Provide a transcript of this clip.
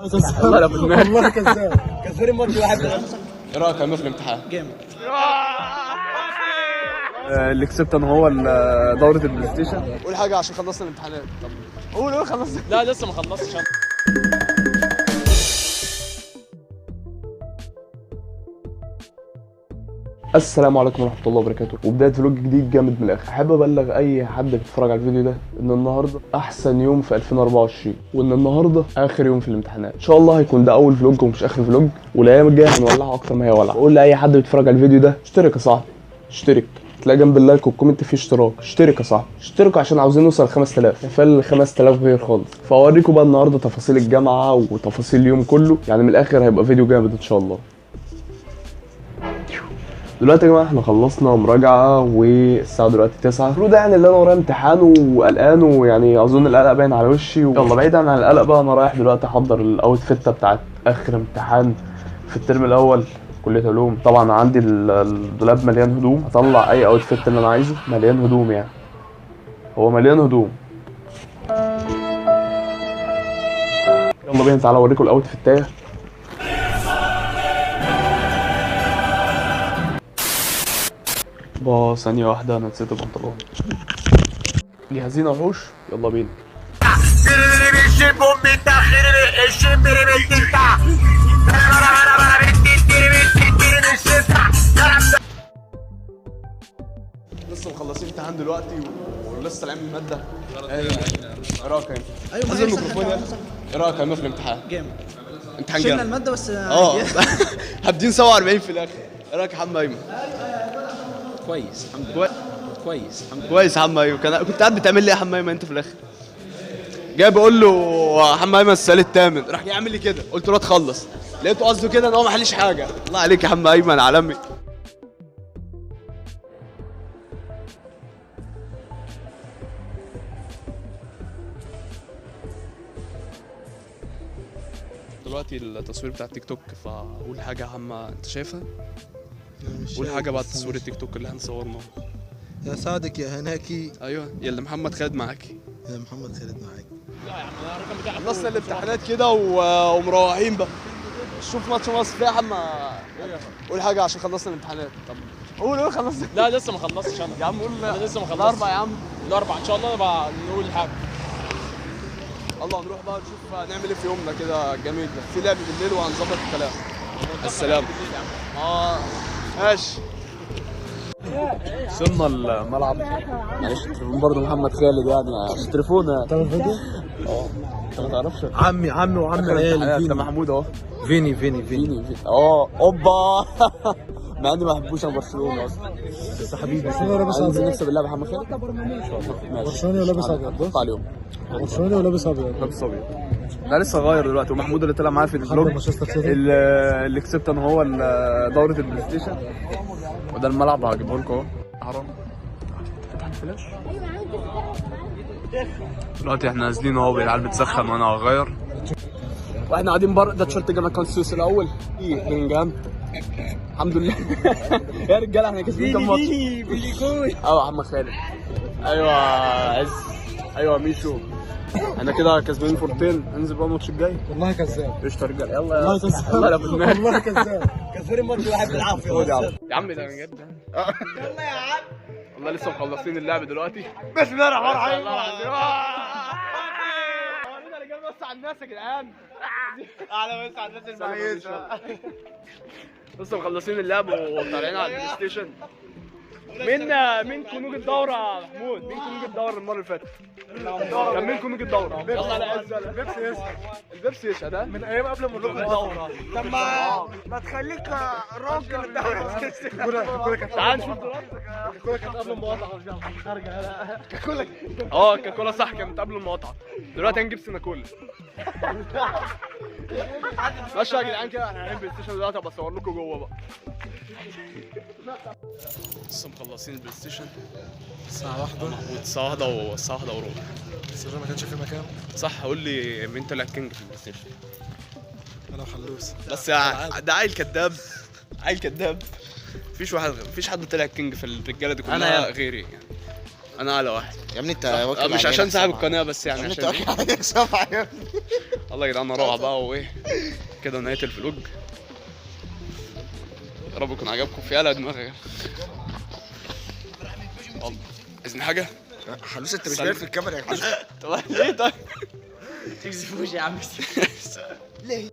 والله لا بالله والله كذاب. كسبانين ماتش واحد. ايه رايك يا في الامتحان؟ جامد. اللي كسبت انا هو دورة البلاي ستيشن. قول حاجة عشان خلصنا الامتحانات. طب قول قول خلصنا. لا لسه ما خلصتش انا. السلام عليكم ورحمة الله وبركاته، وبداية vlog جديد جامد من الاخر. احب ابلغ اي حد بيتفرج على الفيديو ده ان النهارده احسن يوم في 2024، وان النهارده اخر يوم في الامتحانات. ان شاء الله هيكون ده اول vlog ومش اخر vlog، والايام الجاية هنولعها اكتر ما هي ولعه. بقول لاي حد بيتفرج على الفيديو ده اشترك يا صاحبي، اشترك، تلاقي جنب ال like وال comment فيه اشتراك. اشترك يا صاحبي، اشتركوا عشان عاوزين نوصل 5000. فال 5000 غير خالص. فاوريكم بقى النهارده تفاصيل الجامعة وتفاصيل اليوم كله، يعني من الاخر هيبقى فيديو جامد ان شاء الله. دلوقتي يا جماعة احنا خلصنا مراجعه والساعة دلوقتي 9. المفروض يعني اللي انا ورايا امتحان وقلقان، ويعني اظن القلق باين على وشي. يلا بعيدا عن القلق بقى، انا رايح دلوقتي احضر ال outfit بتاعت اخر امتحان في الترم الاول كليه علوم. طبعا عندي الدولاب مليان هدوم، هطلع اي outfit اللي انا عايزه، مليان هدوم يعني، هو مليان هدوم. يلا بينا تعالى اوريكم ال outfit. با ثانية واحدة أنا نسيت البنطلون. جاهزين يا وحوش؟ يلا بينا. لسه مخلصين امتحان دلوقتي ولسه طالعين من المادة. ايه رأيك يا ايوه ايمن؟ الميكروفون يا ايه رأيك يا ايمن في الامتحان؟ جامد. امتحان شلنا جامد. المادة بس. اه هابدين 47 في الآخر. ايه رأيك يا حمو ايمن؟ كويس الحمد لله. كويس الحمد لله. كويس يا حمو ايمن. كنت قاعد بتعمل لي ايه يا حمو ايمن انت في الاخر؟ جاي بقول له يا حمو ايمن السؤال الثامن، راح جاي عامل لي كده، قلت له اتخلص، لقيته قصده كده ان هو ما حلش حاجة. الله عليك يا حمو ايمن عالمي. دلوقتي التصوير بتاع التيك توك، فقول حاجة يا حمو انت شايفها؟ قول حاجة بعد تصوير التيك توك اللي احنا صورناه. يا سعدك يا هناكي. ايوه يلا محمد خالد معاكي. يا محمد خالد معاك. خلصنا الامتحانات كده ومروحين بقى. شوف ماتش مصر يا حما. قول حاجة عشان خلصنا الامتحانات. طب قول قول خلصنا. لا لسه ما خلصتش انا. يا عم قول. انا لسه ما خلصتش. الاربع يا عم. الاربع ان شاء الله بقى نقول حاجة. يلا نروح بقى نشوف نعمل ايه في يومنا كده الجميل ده. في لعب بالليل وهنظبط الكلام. السلام. ماشي. وصلنا الملعب. معلش التليفون برضه محمد خالد يعني عشان تليفونه يعني. تعمل فيديو؟ اه انت ما تعرفش؟ عمي عمي وعم عيالي. ده محمود اهو. فيني فيني فيني فيني اه اوبا. مع اني ما بحبوش انا برشلونة اصلا. بس حبيبي. برشلونة لابس هننزل ابيض. نكسب اللعبة يا محمد خالد ان شاء الله. ماشي. برشلونة لابس ابيض. حط عليهم. برشلونة ولابس ابيض. لابس ابيض. لا لسه غاير دلوقتي. ومحمود اللي طلع معايا في ال vlog مانشستر سيتي. اللي كسبت انا هو دوره البلاي ستيشن. وده الملعب هجيبه لكم اهو. حرام فتح الفلاش. دلوقتي احنا نازلين اهو، العيال بتسخن وانا هغير. واحنا قاعدين بره. ده تيشيرت جامعة كانسوس الاول. ايه بلينجهام. الحمد لله. يا رجاله احنا كسبين كام ماتش؟ ايوه يا عم خالد. ايوه عز. ايوه ميشو. احنا كده كسبانين فورتين. هننزل بقى الماتش الجاي. والله كذاب. قشطه يا رجاله. يلا يا والله كذاب. الله لا بالله. والله كذاب. كسبانين ماتش واحد بالعافية. يا عم ده بجد. يلا يا عم. والله لسه مخلصين اللعب دلوقتي. بسم الله الرحمن الرحيم. والله العظيم. ورينا رجاله بس على الناس يا جدعان. اعلى بس على الناس المعيشة. لسه مخلصين اللعب وطالعين على البلاي ستيشن. مين كنوج الدورة يا محمود؟ مين كنوج الدورة المرة اللي فاتت؟ كان مين كنوج الدورة؟ يلا على عز. البيبسي يشهد. البيبسي يشهد ها؟ من ايام قبل ما نروح الدورة. طب ما تخليك راجل الدورة. الكورة كانت تعال نشوف دلوقتي. الكورة كانت قبل المقاطعة خارجه. كولا. اه كولا صح، كانت قبل المقاطعة. دلوقتي هنجيب سيناكولا. ماشي يا جدعان كده احنا رايحين بلاي ستيشن دلوقتي، هبقى اصور لكم جوه بقى. لسه مخلصين البلاي ستيشن الساعة واحدة. محمود الساعة واحدة والساعة واحدة وربع. بس ما كانش في مكان. صح. قول لي مين طلع king في البلاي ستيشن؟ انا وحلوس. بس ده عيل كداب، عيل كداب. مفيش واحد، مفيش حد طلع king في الرجالة دي كلها غيري يعني. انا اعلى واحد يا ابني انت واكل مش علينا عشان صاحب سبعة. القناة بس يعني يا ابني عشان انت واكل عليك سبعة يا ابني. يلا يا جدعان نروح بقى وايه كده نهاية ال vlog. يا رب يكون عجبكم. في قلق دماغي يا جدع. يلا عايزين حاجة؟ حلوس انت مش باين في الكاميرا يا حلوس. طب ليه طيب؟ تكذبوش يا عم. ليه؟